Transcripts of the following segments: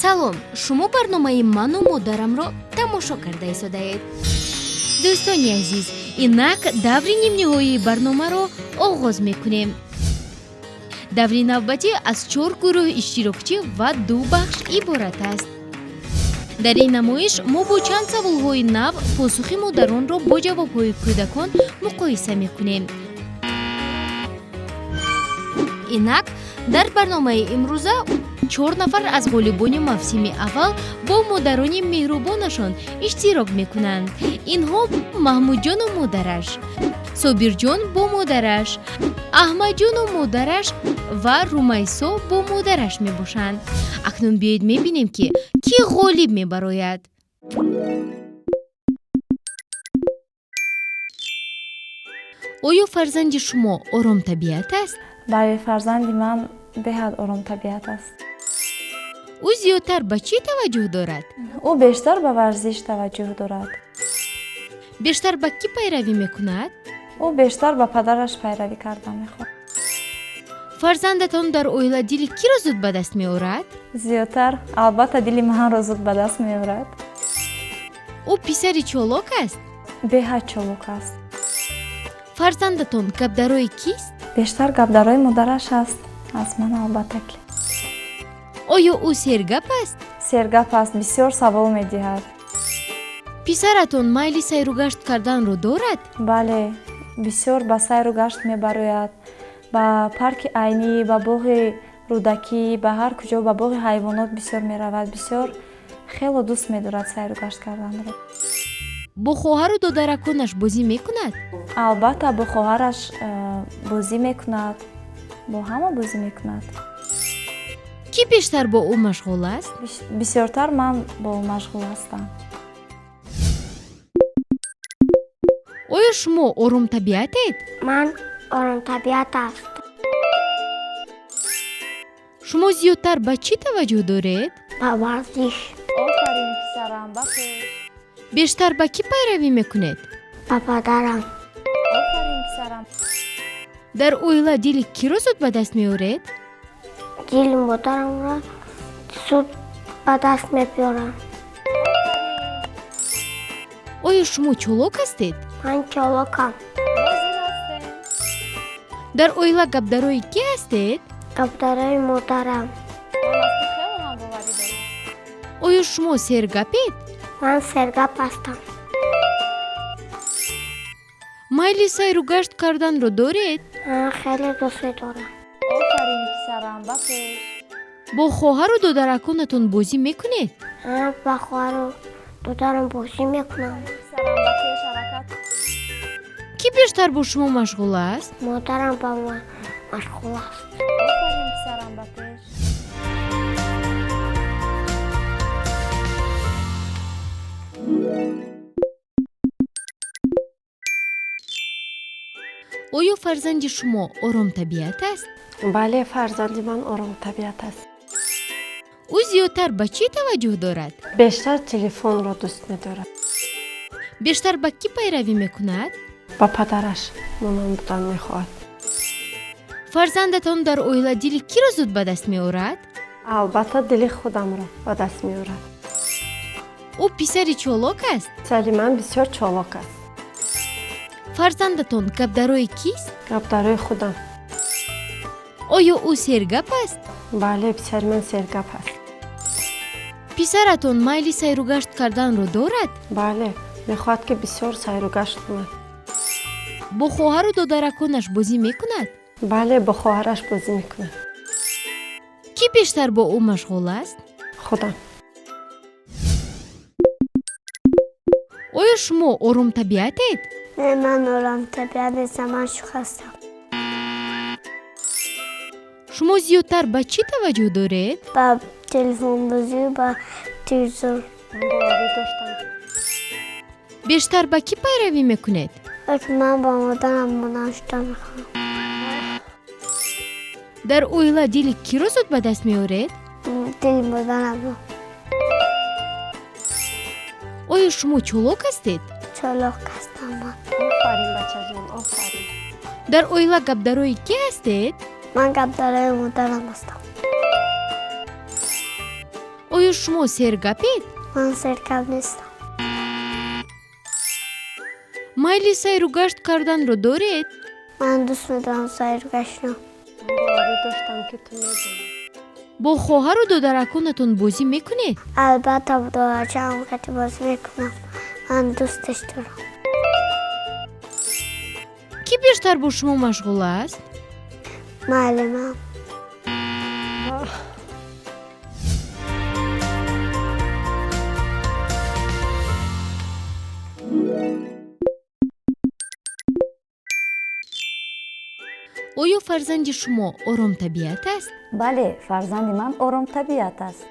Салом, шумо барномаи ману модарамро тамошо карда истодаед. Дӯстони азиз, инак даври нимниҳоии барномаро оғоз мекунем. Даври навбатӣ аз 4 гурӯҳ иштирокчӣ ва 2 бахш иборат аст. Дар ин намоиш мо бо чанд саволҳои нав посухи модаронро бо ҷавобҳои кӯдакон муқоиса мекунем. Инак дар барномаи имрӯза 4 нафар аз ғолибони мавсими аввал бо модарони меҳрубонашон иштирок мекунанд. Инҳо Маҳмудҷону модараш, Собирҷон бо модараш, Аҳмадҷону модараш ва Румайсо бо модараш мебошанд. Акнун биёед мебинем, ки кӣ ғолиб мебарояд. Оё фарзанди шумо оромтабиат аст? Бале, фарзанди ман беҳад оромтабиат аст. Ӯ зиёдтар ба чӣ таваҷҷӯҳ дорад? Ӯ бештар ба варзиш таваҷҷӯҳ дорад. Бештар ба кӣ пайравӣ мекунад? Ӯ бештар ба падараш пайравӣ карда мехоҳад. Фарзандатон дар оила дили киро зуд ба даст меорад? Зиёдтар, албатта, дили манро зуд ба даст меорад. Ӯ писари чолок аст? Беҳад чолок аст. Фарзандатон гапдарои кист? Бештар гапдарои модараш аст, аз ман албатта ки. Оё ӯ сергап аст? Сергап аст, бисёр савол медиҳад. Писаратон майли сайру гашт карданро дорад? Бале, бисёр ба сайру гашт мебарояд. Ба парки Айнӣ, ба боғи Рӯдакӣ, ба ҳар куҷо, ба боғи ҳайвонот бисёр меравад. Бисёр хело дӯст медорад сайру гашт карданро. Бо хоҳару додараконаш бозӣ мекунад? Албатта, бо хоҳараш бозӣ мекунад, бо ҳама бозӣ мекунад. Кӣ бештар бо ӯ машғул аст? Бисёртар ман бо ӯ машғул ҳастам. Оё шумо оромтабиатед? Ман оромтабиат ҳастам. Шумо зиёдтар ба чӣ таваҷҷӯҳ доред? Ба варзиш. Офарин, писарам, ба пеш. Бештар ба кӣ пайравӣ мекунед? Ба падарам. Офарин, писарам. Дар оила дили киро зуд ба даст меоред? Дили модарамро зуд ба даст мебиёрам. Оё шумо чолок ҳастед? Ман чолокам. Дар оила гапдарои кӣ ҳастед? Гапдарои модарам. Оё шумо сергапед? Ман сергап ҳастам. Майли сайру гашт карданро доред? Ман хеле дӯст медорам. Офарин, писарам, ба пеш. Бо хоҳару додараконатон бозӣ мекунед? Ман ба хоҳару додарам бозӣ мекунам. Писарам, ба пеш ҳаракат. Кӣ бештар бо шумо машғул аст? Модарам ба ман машғул аст. Офарин, писарам, ба пеш. Оё фарзанди шумо оромтабиат аст? Бале, фарзанди ман оромтабиат аст. Ӯ зиёдтар ба чӣ таваҷҷӯҳ дорад? Бештар телефонро дӯст медорад. Бештар ба кӣ пайравӣ мекунад? Ба падараш монанд будан мехоҳад. Фарзандатон дар оила дили киро зуд ба даст меорад? Албатта, дили худамро ба даст меорад. Ӯ писари чолок аст? Писари ман бисёр чолок аст. Фарзандатон гапдарои кист? Гапдарои худам. Оё ӯ сергап аст? Бале, писари ман сергап аст. Писаратон майли сайру гашт карданро дорад? Бале, мехоҳад, ки бисёр сайру гашт кунад. Бо хоҳару додараконаш бозӣ мекунад? Бале, бо хоҳараш бозӣ мекунад. Кӣ бештар бо ӯ машғул аст? Худам. Оё шумо оромтабиатед? Не, ман оромтабиат нестам, ман шӯх ҳастам. Шумо зиёдтар ба чӣ таваҷҷӯҳ доред? Ба телефонбозӣ, ба телевизор. Боварӣ доштам. Бештар ба кӣ пайравӣ мекунед? Ман ба модарам монанд шуда мехоҳам. Дар оила дили киро зуд ба даст меоред? Дили модарамро. Оё шумо чолок ҳастед? Чолок ҳастам ман. Офарин, бачаҷон, офарин. Дар оила гапдарои кӣ ҳастед? Ман гапдарои модарам ҳастам. Оё шумо сергапед? Ман сергап нестам. Майли сайру гашт карданро доред? Ман дӯст медорам сайру гаштро. Боварӣ доштам, ки ту медонӣ. Бо хоҳару додараконатон бозӣ мекунед? Албатта, бо додарчаам кати бозӣ мекунам. Ман дӯсташ дорам. Кӣ бештар бо шумо машғул аст? Муаллимам. Оё фарзанди шумо оромтабиат аст? Бале, фарзанди ман оромтабиат аст.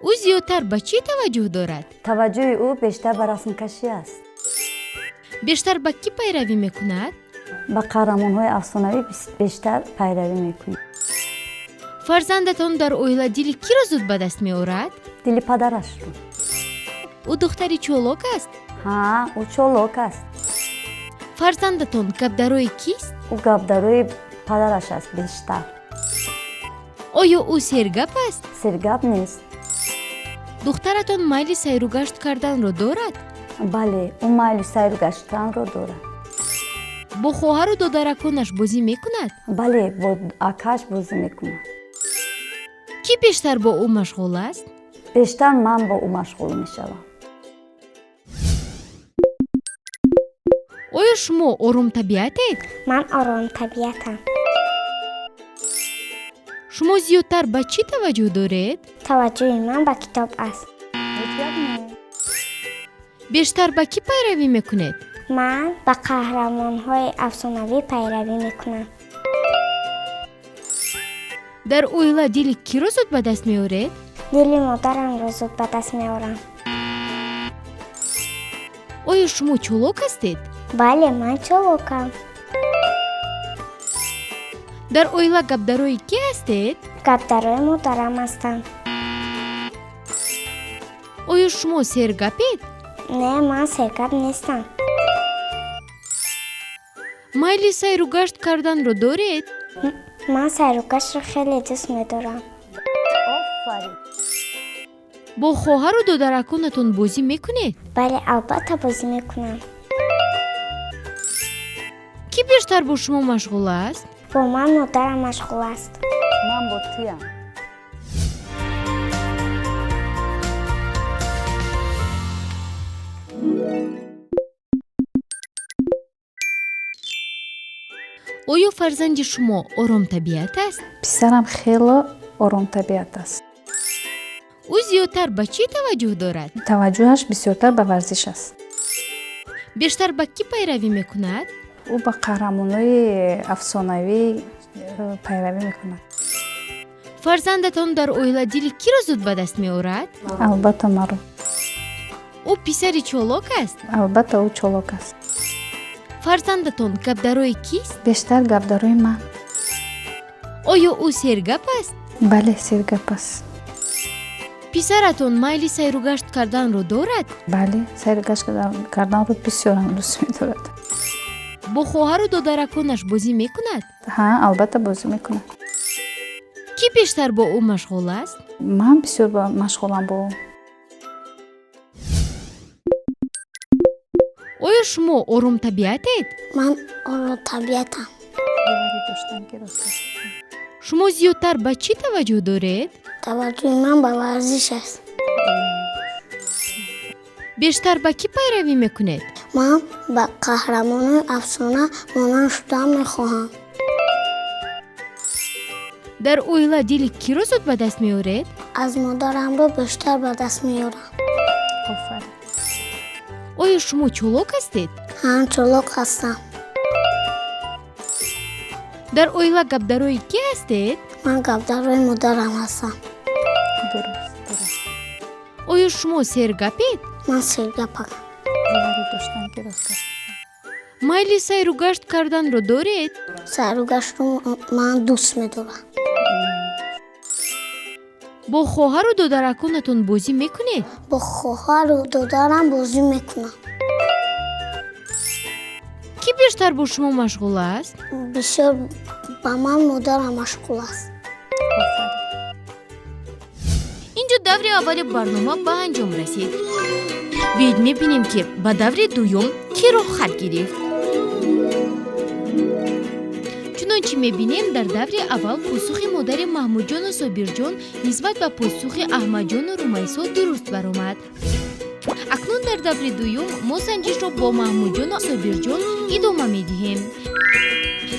Ӯ зиёдтар ба чӣ таваҷҷӯҳ дорад? Таваҷҷӯҳи ӯ бештар ба расмкашӣ аст. Бештар ба кӣ пайравӣ мекунад? Ба қаҳрамонҳои афсонавӣ бештар пайравӣ мекунад. Фарзандатон дар оила дили киро зуд ба даст меорад? Дили падарашро. Ӯ духтари чолок аст? Ҳа, ӯ чолок аст. Фарзандатон гапдарои кист? Ӯ гапдарои падараш аст бештар. Оё ӯ сергап аст? Сергап нест. Духтаратон майли сайругашт карданро дорад? Бале, ӯ майли сайру гаштанро дорад. Бо хоҳару додараконаш бозӣ мекунад? Бале, бо акааш бозӣ мекунад. Кӣ бештар бо ӯ машғул аст? Бештар ман бо ӯ машғул мешавам. Оё шумо оромтабиатед? Ман оромтабиатам. Шумо зиёдтар ба чӣ таваҷҷӯҳ доред? Таваҷҷӯҳи ман ба китоб аст. Ҳеҷ гап не. Бештар ба кӣ пайравӣ мекунед? Ман ба қаҳрамонҳои афсонавӣ пайравӣ мекунам. Дар оила дили киро зуд ба даст меоред? Дили модарамро зуд ба даст меорам. Оё шумо чолок ҳастед? Бале, ман чолокам. Дар оила гапдарои кӣ ҳастед? Гапдарои модарам ҳастам. Оё шумо сергапед? Не, ман сергап нестам. Майли сайру гашт карданро доред? Ман сайру гаштро хеле дӯст медорам. Офарин. Бо хоҳару додараконатон бозӣ мекунед? Бале, албатта бозӣ мекунам. Кӣ бештар бо шумо машғул аст? Бо ман модарам машғул аст. Ман бо туям. Оё фарзанди шумо оромтабиат аст? Писарам хело оромтабиат аст. Ӯ зиёдтар ба чӣ таваҷҷӯҳ дорад? Таваҷҷӯҳаш бисёртар ба варзиш аст. Бештар ба кӣ пайравӣ мекунад? Ӯ ба қаҳрамонҳои афсонавӣ пайравӣ мекунад. Фарзандатон дар оила дили киро зуд ба даст меорад? Албатта, маро. Ӯ писари чолок аст? Албатта, ӯ чолок аст. Фарзандатон гапдарои кист? Бештар гапдарои ман. Оё ӯ сергап аст? Бале, сергап аст. Писаратон майли сайругашт карданро дорад? Бале, сайругашт карданро бисёрам дӯст медорад. Бо хоҳару додараконаш бозӣ мекунад? Ҳа, албатта бозӣ мекунад. Кӣ бештар бо ӯ машғул аст? Ман бисёр машғулам бо ӯ. Оё шумо оромтабиатед? Ман оромтабиатам. Боварӣ доштам, ки рост гап. Шумо зиёдтар ба чӣ таваҷҷӯҳ доред? Таваҷҷӯҳи ман ба варзиш аст. Бештар ба кӣ пайравӣ мекунед? Ман ба қаҳрамонони афсона монанд шудан мехоҳам. Дар оила дили киро зуд ба даст меоред? Аз модарамро бештар ба даст меорам. Офарин. Оё шумо чолок ҳастед? Ҳа, чолок ҳастам. Дар оила гапдарои кӣ ҳастед? Ман гапдарои модарам ҳастам. Дуруст, дуруст. Оё шумо сергапед? Ман сергапам. Боварӣ доштам, ки рост гап. Майли сайру гашт карданро доред? Сайру гаштро ман дӯст медорам. Бо хоҳару додараконатон бозӣ мекунед? Бо хоҳару додарам бозӣ мекунам. Кӣ бештар бо шумо машғул аст? Бисёр ба ман модарам машғул аст. Офарин. Инҷо даври Аввали барнома ба анҷом расид. Биёед мебинем, ки ба даври дуюм кӣ роҳхат гирифт. Чунончи мебинем, дар даври аввал посухи модари Маҳмудҷону Собирҷон нисбат ба посухи Аҳмадҷону Румайсо дуруст баромад. Акнун дар даври дуюм мо санҷишро бо Маҳмудҷону Собирҷон идома медиҳем.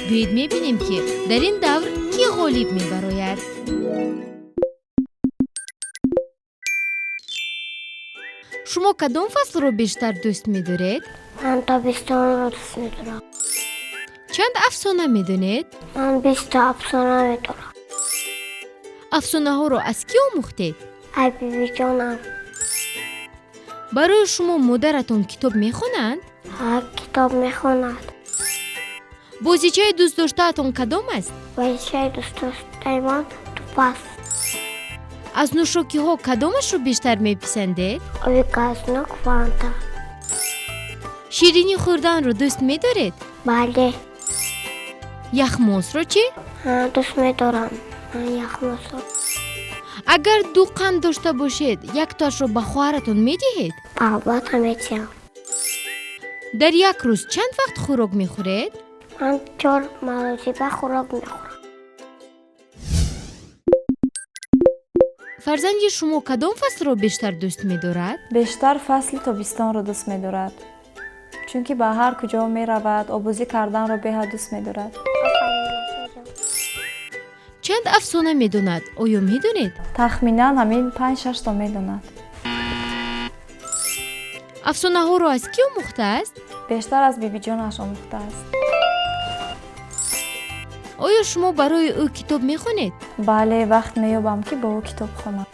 Биёед мебинем, ки дар ин давр кӣ ғолиб мебарояд. Шумо кадом фаслро бештар дӯст медоред? Ман тобистонро дӯст медорам. Чанд афсона медонед? Ман 20 афсона медонам. Афсонаҳоро аз кӣ омӯхтед? Аз бибиҷонам. Барои шумо модаратон китоб мехонанд? Ҳа, китоб мехонад. Бозичаи дӯстдоштаатон кадом аст? Бозичаи дӯстдоштаи ман тӯп аст. Аз нӯшокиҳо кадомашро бештар меписандед? Оби газнок, фанта. Ширинӣ хӯрданро дӯст медоред? Бале. Яхмосро чӣ? Ҳа, дӯст медорам ман яхмосро. Агар ду қанд дошта бошед, яктоашро ба хоҳаратон медиҳед? Албатта медиҳам. Дар як рӯз чанд вақт хӯрок мехӯред? Ман 4 маротиба хӯрок мехӯрам. Фарзанди шумо кадом фаслро бештар дӯст медорад? Бештар фасли тобистонро дӯст медорад, чунки ба ҳар куҷо меравад, обозӣ карданро беҳад дӯст медорад. Чанд афсона медонад, оё медонед? Тахминан ҳамин 5-6 то медонад. Афсонаҳоро аз кӣ омӯхтааст? Бештар аз бибиҷонаш омӯхтааст. Оё шумо барои ӯ китоб мехонед? Бале, вақт меёбам, ки бо ӯ китоб хонам.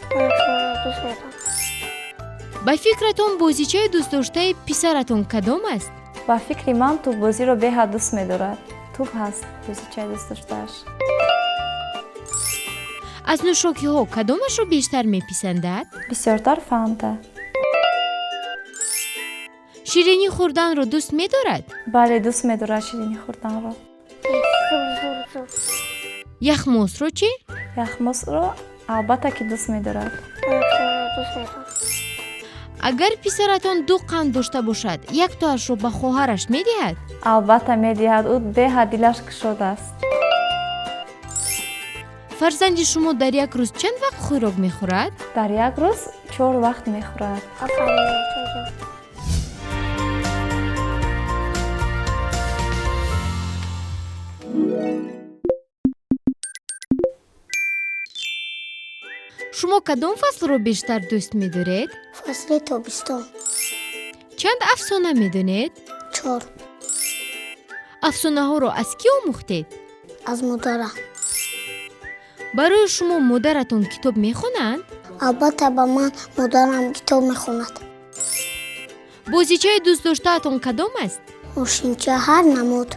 Ба фикратон бозичаи дӯстдоштаи писаратон кадом аст? Ба фикри ман тӯббозиро беҳад дӯст медорад. Тӯб ҳаст бозичаи дӯстдоштааш. Аз нӯшокиҳо кадомашро бештар меписандад? Бисёртар фанта. Ширинӣ хӯрданро дӯст медорад? Бале, дӯст медорад ширинӣ хӯрданро. Яхмосро чӣ? Яхмосро албатта ки дӯст медорад. Агар писаратон ду қанд дошта бошад, яктоашро ба хоҳараш медиҳад? Албатта медиҳад, ӯ беҳад дилаш кушод аст. Фарзанди шумо дар як рӯз чанд вақт хӯрок мехӯрад? Дар як рӯз 4 вақт мехӯрад. Шумо кадом фаслро бештар дӯст медоред? Фасли тобистон. Чанд афсона медонед? 4. Афсонаҳоро аз кӣ омӯхтед? Аз модарам. Барои шумо модаратон китоб мехонанд? Албатта ба ман модарам китоб мехонад. Бозичаи дӯстдоштаатон кадом аст? Мошинча ҳар намуд.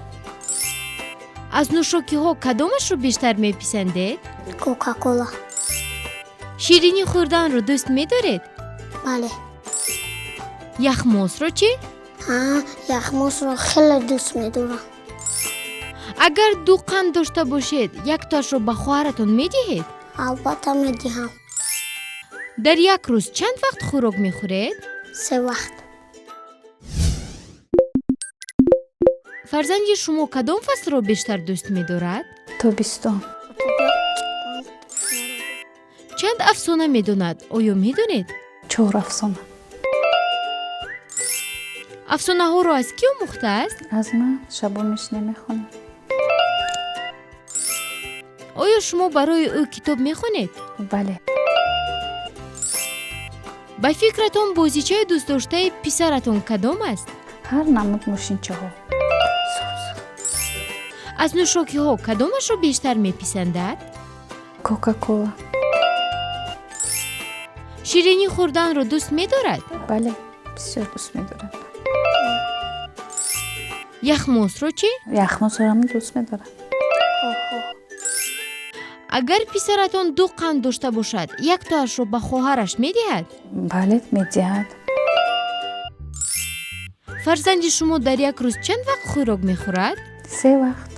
Аз нӯшокиҳо кадомашро бештар меписандед? Кока-кола. Ширинӣ хӯрданро дӯст медоред? Бале. Яхмосро чӣ? Ҳа, яхмосро хеле дӯст медорам. Агар ду қанд дошта бошед, яктоашро ба хоҳаратон медиҳед? Албатта медиҳам. Дар як рӯз чанд вақт хӯрок мехӯред? 3 вақт. Фарзанди шумо кадом фаслро бештар дӯст медорад? Тобистон. Чанд афсона медонад, оё медонед? 4 афсона. Афсонаҳоро аз кӣ омӯхтааст? Аз ман, шабо мешинем мехонам. Оё шумо барои ӯ китоб мехонед? Бале. Ба фикратон бозичаи дӯстдоштаи писаратон кадом аст? Ҳар намуд мошинчаҳо. Аз нӯшокиҳо кадомашро бештар меписандад? Кока-кола. Ширинӣ хӯрданро дӯст медорад? Бале, бисёр дӯст медорад. Яхмосро чӣ? Яхмосро дӯст медорад. Агар писаратон ду қанд дошта бошад, яктоашро ба хоҳараш медиҳад? Бале, медиҳад. Фарзанди шумо дар як рӯз чанд вақт хӯрок мехӯрад? 3 вақт.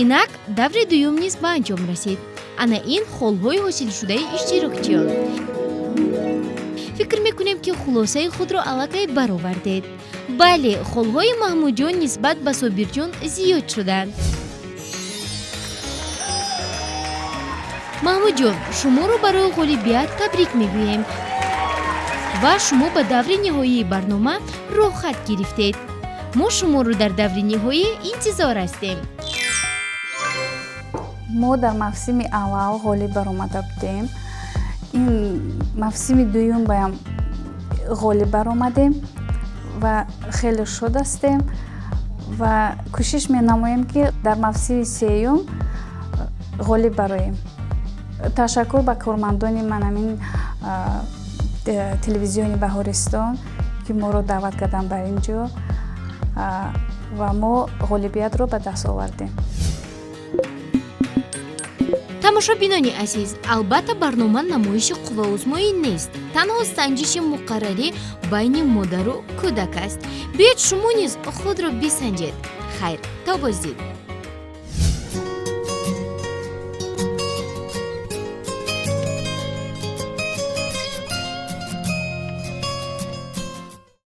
Инак даври дуюм низ ба анҷом расид. Ана ин холҳои ҳосилшудаи иштирокчиён. Фикр мекунем, ки хулосаи худро аллакай баровардед. Бале, холҳои Маҳмудҷон нисбат ба Собирҷон зиёд шуданд. Маҳмудҷон, шуморо барои ғолибият табрик мегӯем ва шумо ба даври ниҳоии барнома роҳхат гирифтед. Мо шуморо дар даври ниҳоӣ интизор ҳастем. Мо дар мавсими аввал ғолиб баромада будем. Ин мавсими дуюм баям ғолиб баромадем ва хеле шод ҳастем ва кӯшиш менамоем, ки дар мавсими сеюм ғолиб бароем. Ташаккур ба кормандони манамин телевизиони Баҳористон, ки моро даъват карданд ба ин ҷо ва мо ғолибиятро ба даст овардем. Тамошобинони азиз, албатта, барнома намоиши қувваозмоӣ нест, танҳо санҷиши муқаррарӣ байни модару кӯдак аст. Биёед, шумо низ худро бисанҷед. Хайр, то боздид.